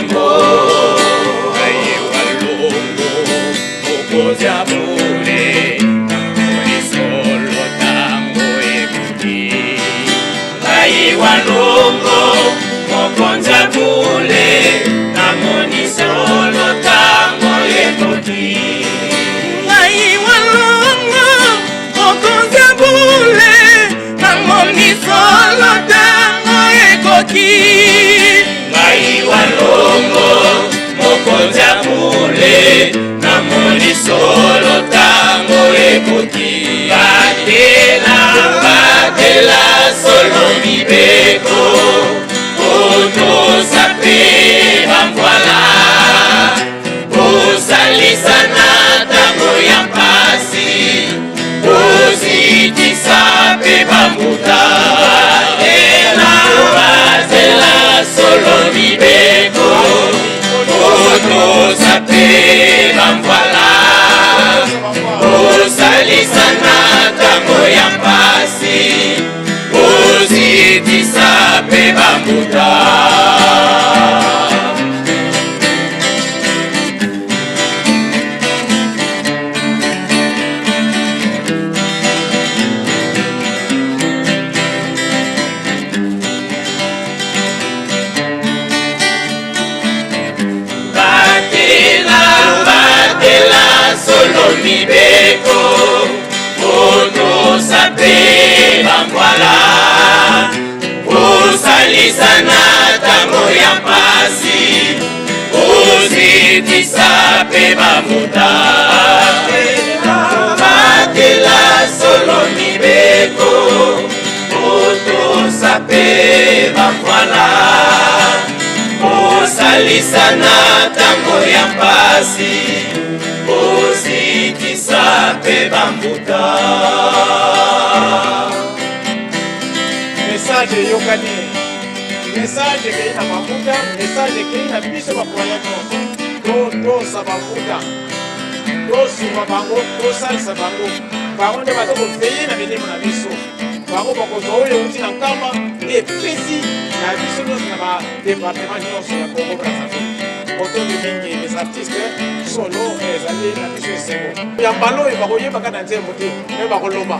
nkembo. Ngai walongo mokonzi ya bule, namoni solo tango ekoki. Ngai walongo mokonzi ya bule, namoni solo tango ekoki. Ngai walongo mokonzi ya bule, namoni solo tango ekoki. Ngai walongo mokonzi ya bule, namoni solo tango ekoki. Batela, batela solo mibeko, kotosa mpe bambwala, kosalisana ntango ya mpasi, kozikisa mpe bambuta. Batela, batela solo mibeko, kotosa mpe bambwala, kosalisana ntango ya mpasi, kozikisa mpe bambuta. Batela, batela solo mibeko, kotosa mpe bambwala, kosalisana ntango ya mpasi, kozikisa mpe bambuta. Batela solo mibeko, kotosa mpe bambwala, kosalisana ntango ya mpasi, kozikisa mpe bambuta. Message eyokani, message ekei na mafuta, message ekei na biso bacroyants nyonso. Totosa mafuta, tosunga bango, tosalisa bango. Bango nde baza koveiller na milimo na biso. Bango bakozwa oyo euti na Nkamba nde epesi na biso nyonso na badépartement nyonso ya Congo Brazzaville. Botondi mingi, les artistes solo. Ezali na biso esengo ya mbala oyo. Bakoyebaka na nzembo te, me bakoloba.